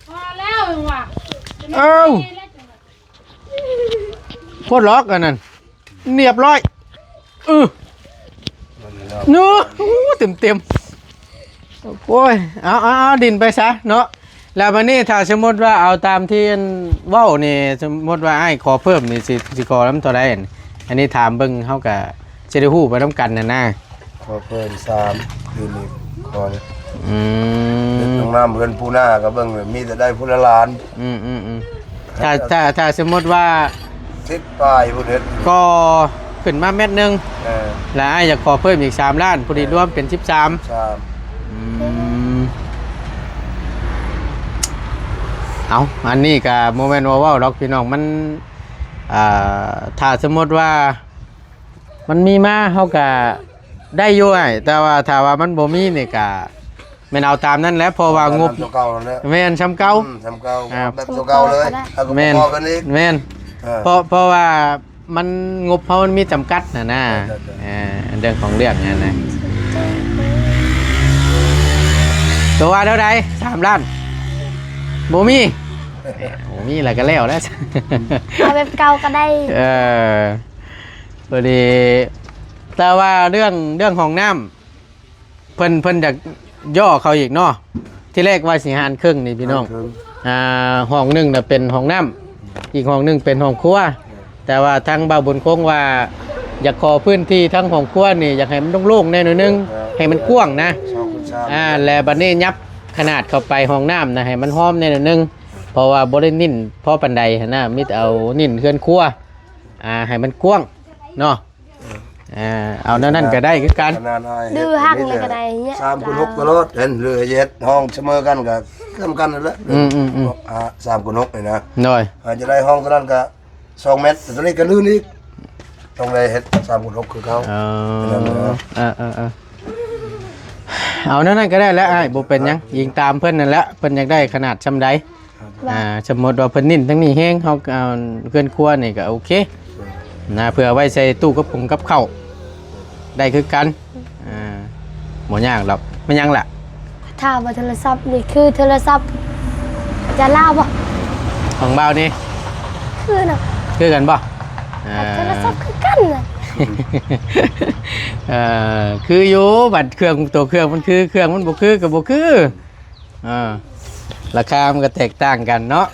ພໍແລ້ວວ່າ ເອົ້າ ໂພດລັອກອັນນັ້ນ ລຽບຮ້ອຍ. ອື ໂອ້ ເຕັມໆ. ໂອ້ຍ ເອົາໆໆ ດິນໄປຊະເນາະ. ແລ້ວບັດນີ້ຖ້າສົມມຸດວ່າເອົາຕາມທີ່ອັນເວົ້ານີ້ ສົມມຸດວ່າອ້າຍຂໍເພີ່ມນີ້ ຊິ ຊິຂໍນຳເທົ່າໃດ? ອັນນີ້ຖາມເບິ່ງ ເຮົາກະຊິໄດ້ຮູ້ໄປນຳກັນຫັ້ນນະ. ຂໍເພີ່ມສາມຄືນີ້ ຂໍນີ້. ອືມ ເຮັດຫ້ອງນ້ຳເຮືອນປູນາກໍເບິ່ງ ມີແຕ່ໄດ້ຜູ້ລະລ້ານ. ອືມໆໆ ຖ້າ ຖ້າ ຖ້າສົມມຸດວ່າ ສິບປາຍພຸ້ນເຮັດ ກໍຂຶ້ນມາແມັດໜຶ່ງ. ເອີ ແລ້ວອ້າຍຢາກຂໍເພີ່ມອີກສາມລ້ານ ພໍດີລວມເປັນສິບສາມ. ສິບສາມ. ອືມ ເອົາ ອັນນີ້ກໍບໍ່ແມ່ນວ່າເວົ້າດອກພີ່ນ້ອງ ມັນ ອ່າ ຖ້າສົມມຸດວ່າ ມັນມີມາເຮົາກະໄດ້ຢູ່ອ້າຍ ແຕ່ວ່າຖ້າວ່າມັນບໍ່ມີນີ້ກະແມ່ນເອົາຕາມນັ້ນແຫຼະ ເພາະວ່າງົບ ຕາມເກົ່ານັ້ນແຫຼະ. ແມ່ນ ຊ່ຳເກົ່າ. ອືມ ຊ່ຳເກົ່າ ອ່າ ແບບຕົວເກົ່າເລີຍ. ເອົາກໍບໍ່ພໍກັນອີກ. ແມ່ນ ເອີ ເພາະ ເພາະວ່າມັນ ງົບເຮົາມັນມີຈຳກັດຫັ້ນນະ. ເອີ ເອີ ເລື່ອງຂອງເລື່ອງຫັ້ນນະ. ຕົວວ່າເທົ່າໃດ? ສາມລ້ານ ບໍ່ມີ. ເອີ ບໍ່ມີແລ້ວກໍແລ້ວແຫຼະ ເອົາແບບເກົ່າກໍໄດ້. ເອີ ພໍດີ ແຕ່ວ່າເລື່ອງ ເລື່ອງຫ້ອງນ້ຳ ເພິ່ນ ເພິ່ນຢາກຍໍ້ເຂົາອີກເນາະ. ທີແລກວ່າຊິຫານເຄິ່ງນີ້ພີ່ນ້ອງ ຫານເຄິ່ງ. ອ່າ ຫ້ອງໜຶ່ງນະເປັນຫ້ອງນ້ຳ ອີກຫ້ອງໜຶ່ງເປັນຫ້ອງຄົວ. ແຕ່ວ່າທາງບ່າວບຸນຄົງວ່າ ຢາກຂໍພື້ນທີ່ທາງຫ້ອງຄົວນີ້ ຢາກໃຫ້ມັນໂລ່ງໆແດ່ໜ້ອຍໜຶ່ງ ເອີ ໃຫ້ມັນກວ້າງນະ. ສອງຄູນສາມ. ອ່າ ແລະບັດນີ້ຫຍັບຂະໜາດເຂົ້າໄປຫ້ອງນ້ຳນະ ໃຫ້ມັນຫອມແດ່ໜ້ອຍໜຶ່ງ ເພາະວ່າບໍ່ໄດ້ໜິ້ນພໍປານໃດຫັ້ນນະ ມີແຕ່ເອົາໜິ້ນເຮືອນຄົວ ອ່າ ໃຫ້ມັນກວ້າງເນາະ. ເອີ ເອົາແນວນັ້ນກໍໄດ້ຄືກັນ. ດື້ຮັກນີ້ກໍໄດ້ ສາມຄູນຫົກຕະຫຼອດ ເຫັນ ຫຼືເຮັດຫ້ອງສະເໝີກັນກໍຄືກັນນັ້ນແຫຼະ. ອືມໆໆ ອ່າ ສາມຄູນຫົກນີ້ນະ. ໂດຍ ອາດຈະໄດ້ຫ້ອງຕົວນັ້ນກໍສອງແມັດ ແຕ່ຕົວນີ້ກໍລື່ນອີກ ຕ້ອງໄດ້ເຮັດສາມຄູນຫົກຄືເກົ່າ. ເອີ ເອີໆໆ ເອົາແນວນັ້ນກໍໄດ້ແຫຼະອ້າຍ ບໍ່ເປັນຫຍັງ ອີງຕາມເພິ່ນນັ້ນແຫຼະ ເພິ່ນຢາກໄດ້ຂະໜາດຊ່ຳໃດ. ວ່າ ອ່າ ສົມມຸດວ່າເພິ່ນເນັ້ນທາງນີ້ແຮງ ເຮົາກໍເອົາເຮືອນຄົວນີ້ກໍໂອເຄນະ ເພື່ອໄວ້ໃສ່ຕູ້ກັບປຸງກັບເຂົ້າໄດ້ຄືກັນ. ອ່າ ບໍ່ຍາກດອກ. ແມ່ນຫຍັງລະ? ຖາມວ່າໂທລະສັບນີ້ຄືໂທລະສັບຈາລາວບໍ່? ຂອງບ່າວນີ້ຄືນະ ຄືກັນບໍ່? ອ່າ ໂທລະສັບຄືກັນນະ. ເອີ ຄືຢູ່ ບັດເຄື່ອງ ຕົວເຄື່ອງມັນຄື ເຄື່ອງມັນບໍ່ຄືກໍບໍ່ຄື. ອ່າ ລາຄາມັນກໍແຕກຕ່າງກັນເນາະ.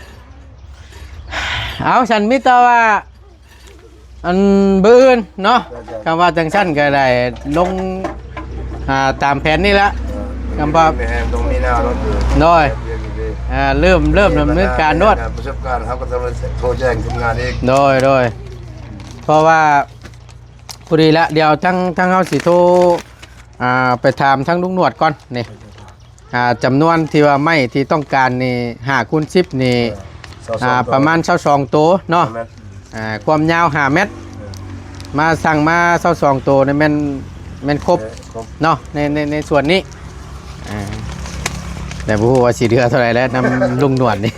ເອົາ ຊັ້ນມີແຕ່ວ່າ ອັນ ມື້ອື່ນເນາະ ເຈົ້າໆ ຄຳວ່າຈັ່ງຊັ້ນກໍໄດ້ລົງ ອ່າ ຕາມແຜນນີ້ລະ. ເອີ ຄຳວ່າ ມີແຮງ ຕ້ອງມີແນວໂນ້ນຢູ່ ໂດຍ ເຮັດວຽກຢູ່ດີ ອ່າ ເລີ່ມ ເລີ່ມດຳເນີນການໂລດ. ປະສົບການເຮົາກໍຕ້ອງໂທແຈ້ງທີມງານອີກ. ໂດຍ ໂດຍ ເພາະວ່າ ພໍດີລະ ດຽວທາງ ທາງເຮົາຊິໂທ ອ່າ ໄປຖາມທາງລຸງໜວດກ່ອນນີ້. ອ່າ ຈຳນວນທີ່ວ່າໄມ້ທີ່ຕ້ອງການນີ້ ຫ້າຄູນສິບນີ້ ເອີ ຊາວສອງ ອ່າ ໂຕ ປະມານຊາວສອງໂຕເນາະ. ແມ່ນ ອ່າ ຄວາມຍາວຫ້າແມັດ ເອີ ມາສັ່ງມາຊາວສອງໂຕນີ້ແມ່ນ ແມ່ນຄົບ ເອີ ຄົບເນາະ ໃນ ໃນ ໃນສ່ວນນີ້. ອ່າ ແຕ່ບໍ່ຮູ້ວ່າຊິເຫຼືອເທົ່າໃດແລ້ວນຳລຸງໜວດນີ້.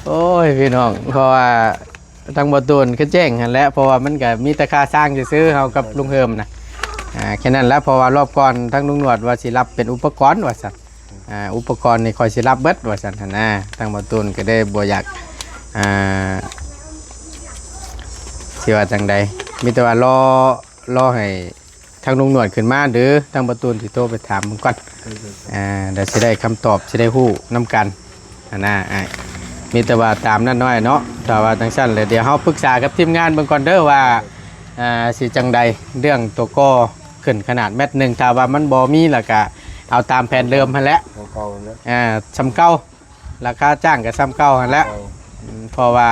ໂອ້ຍ ພີ່ນ້ອງ ເພາະວ່າ ທາງບໍ່ຕູນຄືແຈ້ງຫັ້ນແຫຼະ ເພາະວ່າມັນກະມີແຕ່ຄາຊ່າງຊື່ໆ ເຮົາກັບລຸງເຮີມນະ ອ່າ ແຄ່ນັ້ນແຫຼະ. ເພາະວ່າລອບກ່ອນທາງລຸງໜວດວ່າຊິຮັບເປັນອຸປະກອນວ່າຊັ້ນ ອ່າ ອຸປະກອນນີ້ຂ້ອຍຊິຮັບເບິດວ່າຊັ້ນຫັ້ນນະ. ທາງບໍ່ຕູນກໍໄດ້ບໍ່ຢາກ ອ່າ ຊິວ່າຈັ່ງໃດ ມີແຕ່ວ່າລໍ ລໍໃຫ້ທາງລຸງໜວດຂຶ້ນມາ ຫຼື ທາງບໍ່ຕູນຊິໂທໄປຖາມເບິ່ງກ່ອນ ອ່າ ແລ້ວຊິໄດ້ຄຳຕອບ ຊິໄດ້ຮູ້ນຳກັນຫັ້ນນະອ້າຍ. ມີແຕ່ວ່າຕາມນັ້ນເນາະ ເນາະ ຖ້າວ່າຈັ່ງຊັ້ນແລ້ວ ດຽວເຮົາປຶກສາກັບທີມງານເບິ່ງກ່ອນເດີວ່າ ອ່າ ຊິຈັ່ງໃດ ເລື່ອງຕົວກໍ່ຂຶ້ນຂະໜາດແມັດໜຶ່ງ ຖ້າວ່າມັນບໍ່ມີ ແລ້ວກະເອົາຕາມແຜນເດີມຫັ້ນແຫຼະ ຕົວເກົ່າແຫຼະ ອ່າ ສ່ຳເກົ່າ ລາຄາຈ້າງກໍສ່ຳເກົ່າຫັ້ນແຫຼະ ເກົ່າ ອືມ ເພາະວ່າ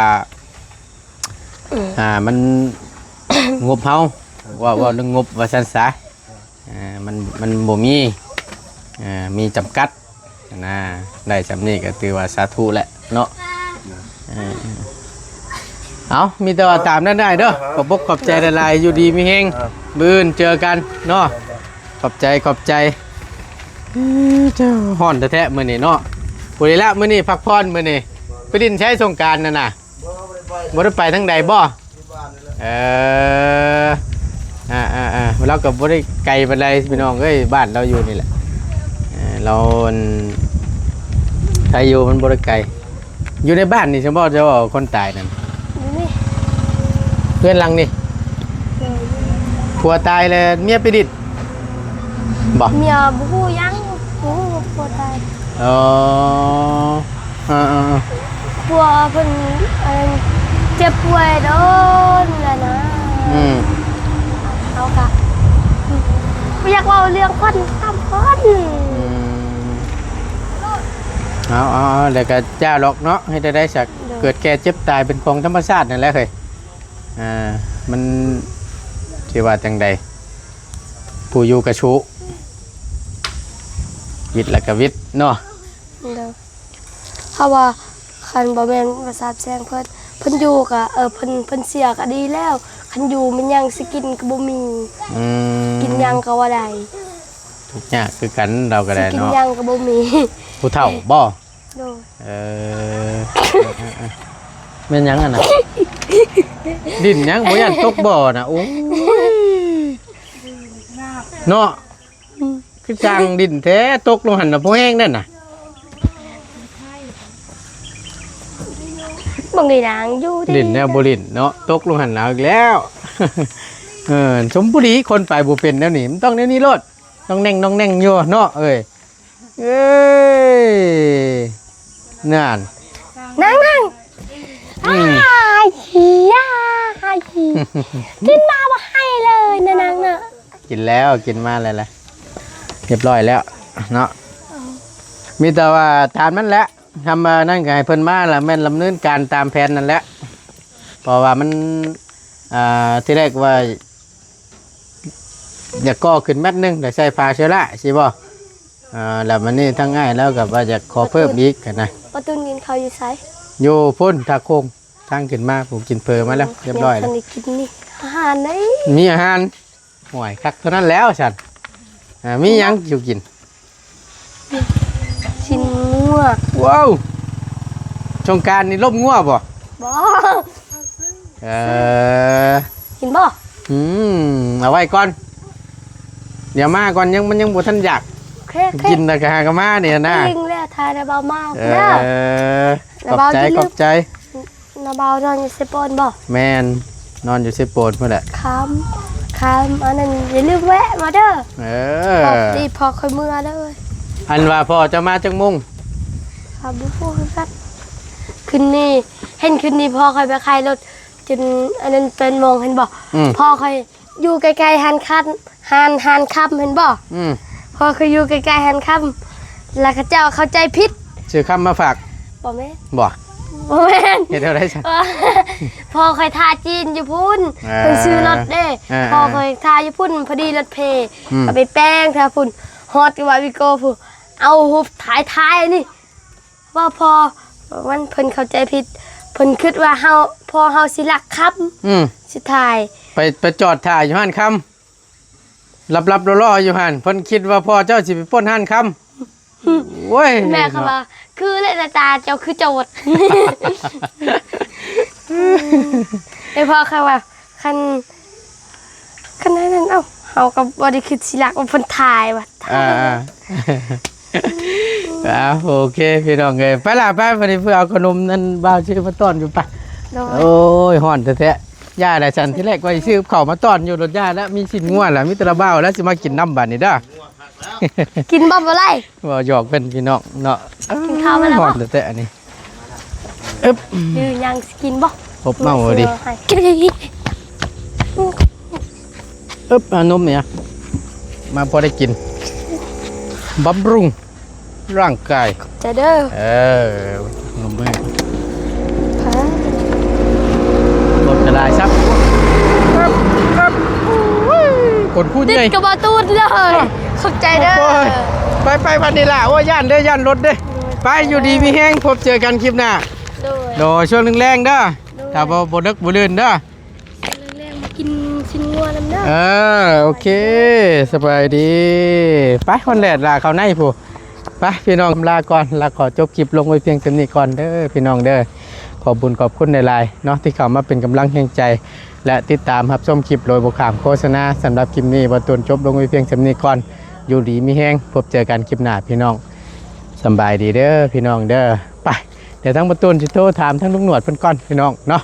ອ່າ ມັນງົບເຮົາ ເວົ້າ ເວົ້າເລື່ອງງົບວ່າຊັ້ນສາ ອ່າ ມັນ ມັນບໍ່ມີ ອ່າ ມີຈຳກັດນະ. ໄດ້ສ່ຳນີ້ກໍຖືວ່າສາທຸແຫຼະເນາະ ເອີ ເອົາ ມີແຕ່ວ່າຕາມນັ້ນໄດ້ເດີ. ຂອບອົກຂອບໃຈຫຼາຍໆ ຢູ່ດີມີແຮງ ມື້ອື່ນເຈີກັນເນາະ. ຂອບໃຈ ຂອບໃຈ. ເອີ ເຈົ້າ ຮ້ອນແທ້ໆ ມື້ນີ້ເນາະ. ຜູ້ໃດລະ ມື້ນີ້ພັກຜ່ອນ ມື້ນີ້ ໄປຫຼິ້ນໃສສົງການນັ້ນນະ? ບໍ່ໄດ້ໄປທາງໃດບໍ່? ເອີ ອ່າໆໆ ລາວກໍບໍ່ໄດ້ໄກປານໃດພີ່ນ້ອງເອີຍ ບ້ານລາວຢູ່ນີ້ແຫຼະ. ເອີ ລາວ ອັນ ໄທຢູ່ມັນບໍ່ໄດ້ໄກ ຢູ່ໃນບ້ານນີ້ຊັ້ນບໍ່ ເຈົ້າ ຄົນຕາຍນັ້ນ? ຢູ່ນີ້ ເຮືອນຫຼັງນີ້ ໂດຍ ຜົວຕາຍແລ້ວເມຍໄປດິດບໍ່? ເມຍບໍ່ຮູ້ຫຍັງ ບໍ່ຮູ້ວ່າຜົວຕາຍ. ເອີ ເອີໆໆ ຜົວເພິ່ນ ອັນ ເຈັບປ່ວຍດົນແລ້ວນະ ອືມ ເຮົາກະບໍ່ຢາກເວົ້າເລື່ອງຂວັນຕາມຂວັນ ອືມ ເອົາໆໆ ແລ້ວກະຢ່າດອກເນາະ ເຮັດແນວໃດຊະ ໂດຍ ເກີດແກ່ເຈັບຕາຍເປັນຂອງທຳມະຊາດນັ້ນແຫຼະເຮີ້ຍ. ອ່າ ມັນຊິວ່າຈັ່ງໃດ ຜູ້ຢູ່ກະຊູ້ ວິດລະກະວິດເນາະ ໂດຍ ເພາະວ່າຄັນບໍ່ແມ່ນວ່າສາບແຊ່ງເພິ່ນ ເພິ່ນຢູ່ກະ ເອີ ເພິ່ນ ເພິ່ນເສຍກະດີແລ້ວ ຄັນຢູ່ມີຫຍັງຊິກິນກະບໍ່ມີ ອືມ ກິນຫຍັງກະບໍ່ໄດ້ ທຸກຍາກຄືກັນ ລາວກະໄດ້ເນາະ ຊິກິນຫຍັງກະບໍ່ມີ ຜູ້ເຖົ້າບໍ່? ໂດຍ ເອີ ແມ່ນຫຍັງຫັ້ນນະ? ດິນຫຍັງ ບໍ່ຢ້ານຕົກບໍ່ນະ? ໂອ້ຍ ເນາະ ອືມ ຄືຊ່າງດິນແທ້ ຕົກລົງຫັ້ນນະ ບໍ່ແຮງແດ່ນະ ບາງທີນາງຢູ່ດີ ດິນແນວບໍ່ດິນເນາະ ຕົກລົງຫັ້ນເອົາອີກແລ້ວ. ເອີ ສົມພໍດີຄົນໄປບໍ່ເປັນແນວນີ້ ມັນຕ້ອງແນວນີ້ໂລດ ນ້ອງແໜ່ງນ້ອງແໜ່ງຢູ່ເນາະ ເອີຍ. ເອີຍ ນັ້ນ ນັ່ງໆ ອືມ ອ້າຍ ກິນມາບໍ່ໃຫ້ເລີຍນະນາງນະ ກິນແລ້ວ ກິນມາແລ້ວລະ ຮຽບຮ້ອຍແລ້ວເນາະ. ມີແຕ່ວ່າຕາມນັ້ນແຫຼະ ທຳມານັ້ນກໍໃຫ້ເພິ່ນມາລະ ແມ່ນດຳເນີນການຕາມແຜນນັ້ນແຫຼະ ເພາະວ່າມັນ ອ່າ ທີແລກວ່າ ຢາກກໍ່ຂຶ້ນແມັດໜຶ່ງ ແລ້ວໃສ່ຝາເຊລາ ຊິບໍ່? ອ່າ ແລ້ວບັດນີ້ທາງອ້າຍລາວກໍວ່າຢາກຂໍເພີ່ມອີກຫັ້ນນະ. ປະຕູນກິນເຂົ້າຢູ່ໃສ? ຢູ່ພຸ້ນທ່າໂຄງ ທາງຂຶ້ນມາ ຜູ້ກິນເຝີມາແລ້ວ ຮຽບຮ້ອຍແລ້ວ. ມີອາຫານໃດ໋ ມີອາຫານ. ໂອ້ຍ ຄັກເທົ່ານັ້ນແລ້ວຊັ້ນ. ອ່າ ມີຫຍັງຢູ່ກິນ? ຊີ້ນງົວ. ວ້າວ ສົງການນີ້ລົມງົວບໍ່? ບໍ່. ເອີ ກິນບໍ່? ອືມ ເອົາໄວ້ກ່ອນ ດຽວມາກ່ອນ ຍັງ ມັນຍັງບໍ່ທັນຢາກ. ໂອເຄ ໂອເຄ ກິນແລ້ວກໍຫາກໍມານີ້ນະ. ກິນແລ້ວ ຖ້າໄດ້ເບົາມາ. ເອີ ແລ້ວ ຂອບໃຈ ຂອບໃຈ. ນ້າບ່າວນອນຢູ່ເຊໂປນບໍ່? ແມ່ນ ນອນຢູ່ເຊໂປນພຸ້ນແຫຼະ. ຄຳ ຄຳ ອັນນັ້ນຢ່າລືມແວະມາເດີ. ເອີ ບອກດີພໍ່ຂ້ອຍເມືອເດີ. ອັນວ່າພໍ່ເຈົ້າມາຈັກໂມງ? ຂ້ອຍບໍ່ຮູ້ຄືກັນ. ຄືນນີ້ ເຫັນຄືນນີ້ພໍ່ຂ້ອຍໄປຂາຍລົດຈົນອັນນັ້ນແປດໂມງ ເຫັນບໍ່? ອືມ ພໍ່ຂ້ອຍ ຢູ່ໃກ້ໆຮ້ານຄ້າ ຮ້ານ ຮ້ານຄຳ ເຫັນບໍ່? ອືມ ພໍຄືຢູ່ໃກ້ໆຮ້ານຄຳ ແລ້ວເຂົາເຈົ້າເຂົ້າໃຈຜິດ ຊື້ຄຳມາຝາກ. ບໍ່ແມ່ນ. ບໍ່? ບໍ່ແມ່ນ. ເຮັດແນວໃດຊັ້ນ? ພໍ່ຂ້ອຍຖ້າຈີນຢູ່ພຸ້ນ. ອ່າ ເພິ່ນຊື້ລົດເດ້. ອ່າໆ ພໍ່ຂ້ອຍຖ້າຢູ່ພຸ້ນ ພໍດີລົດເພ. ອືມ ກໍໄປແປງແຖວພຸ້ນ ຮອດກະບະວິໂກ້ພຸ້ນ ເອົາຮູບຖ່າຍໆ ນີ້. ວ່າພໍ່ມັນ ເພິ່ນເຂົ້າໃຈຜິດ ເພິ່ນຄິດວ່າເຮົາ ພໍ່ເຮົາຊິລັກຄຳ. ອືມ ຊິຖ່າຍ ໄປ ໄປຈອດຖ້າຢູ່ຮ້ານຄຳ ຫຼັບໆລໍໆຢູ່ຫັ້ນ ເພິ່ນຄິດວ່າພໍ່ເຈົ້າຊິໄປປຸ້ນຮ້ານຄຳ. ໂອ້ຍ ແມ່ຄຳວ່າ ຄືແລະ ໜ້າຕາເຈົ້າຄືໂຈດ. ເອີຍ ພໍ່ ເຂົາວ່າ ຄັນ ຄັນນັ້ນ ເອົ້າ ເຮົາກໍບໍ່ໄດ້ຄິດຊິລັກວ່າເພິ່ນຖ່າຍວ່າ ອ່າ ອ່າ ອ່າ ໂອເຄ ພີ່ນ້ອງເອີຍ ໄປລະ ໄປ ບັດນີ້ເພື່ອເອົາຂະໜົມນັ້ນ ບ່າວຊື້ມາຕ້ອນຢູ່ ໄປ. ໂດຍ ໂອ້ຍ ຮ້ອນແທ້ໆ ຢ່າລະຊັ້ນ ທີແລກວ່າຊິຊື້ເຂົ້າມາຕ້ອນຢູ່ ລົດ ຢ່າລະ ມີຊີ້ນງົວລະ ມີແຕ່ລະບ່າວລະ ຊິມາກິນນຳບາດນີ້ເດີ. ກິນບໍ່ ບໍ່ໄດ້ ເວົ້າຫຍອກເພິ່ນພີ່ນ້ອງເນາະ. ກິນເຂົ້າມາແລ້ວບໍ່? ຮ້ອນແທ້ໆ ອັນນີ້. ອຶບ ຫຼືຍັງຊິກິນບໍ່? ອົບເມົາເອົາຕິ. ອຶບ ເອົານົມນີ້ ມາພໍໄດ້ກິນ ບຳລຸງຮ່າງກາຍ. ໃຈເດີ. ເອີ ນົມເບິ່ງ ລົດກະຫຼາຍຊ້ຳ. ກົນຄູໃຫຍ່ ຕິດກະບໍ່ຕູດເລີຍ. ຂອບໃຈເດີ. ໂອ້ຍ ໄປໆ ບັດນີ້ລະ. ໂອ້ຍ ຢ້ານເດ້ ຢ້ານລົດເດ້. ໂດຍ ໄປ ຢູ່ດີມີແຮງ ພົບເຈີກັນຄລິບໜ້າ. ໂດຍ ໂດຍ ຊ່ວງແລງໆ ເດີ. ໂດຍ ຖ້າບໍ່ ບໍ່ເດິກບໍ່ດື່ນເດີ ແລງໆ ມາກິນຊີ້ນງົວນຳເດີ. ເອີ ໂອເຄ ສະບາຍດີ. ໄປ ຮອດແດດລະ ເຂົ້າໃນພຸ້ນ. ໄປ ພີ່ນ້ອງ ລາກ່ອນ ລະຂໍຈົບຄລິບລົງໄວ້ພຽງສ່ຳນີ້ກ່ອນເດີ ພີ່ນ້ອງເດີ. ຂອບບຸນຂອບຄຸນຫຼາຍໆເນາະ ທີ່ເຂົ້າມາເປັນກຳລັງແຮງໃຈ ແລະ ຕິດຕາມຮັບຊົມຄລິບໂດຍບໍ່ຂ້າມໂຄສະນາ. ສຳລັບຄລິບນີ້ ບ່າວຕູນຈົບລົງໄວ້ພຽງສ່ຳນີ້ກ່ອນ. ຢູ່ດີມີແຮງ ພົບເຈີກັນຄລິບໜ້າ ພີ່ນ້ອງ. ສຳບາຍດີເດີ ພີ່ນ້ອງເດີ. ໄປ ດຽວທາງບ່າວຕູນຊິໂທຖາມທາງລຸງໜວດເພິ່ນກ່ອນ ພີ່ນ້ອງເນາະ.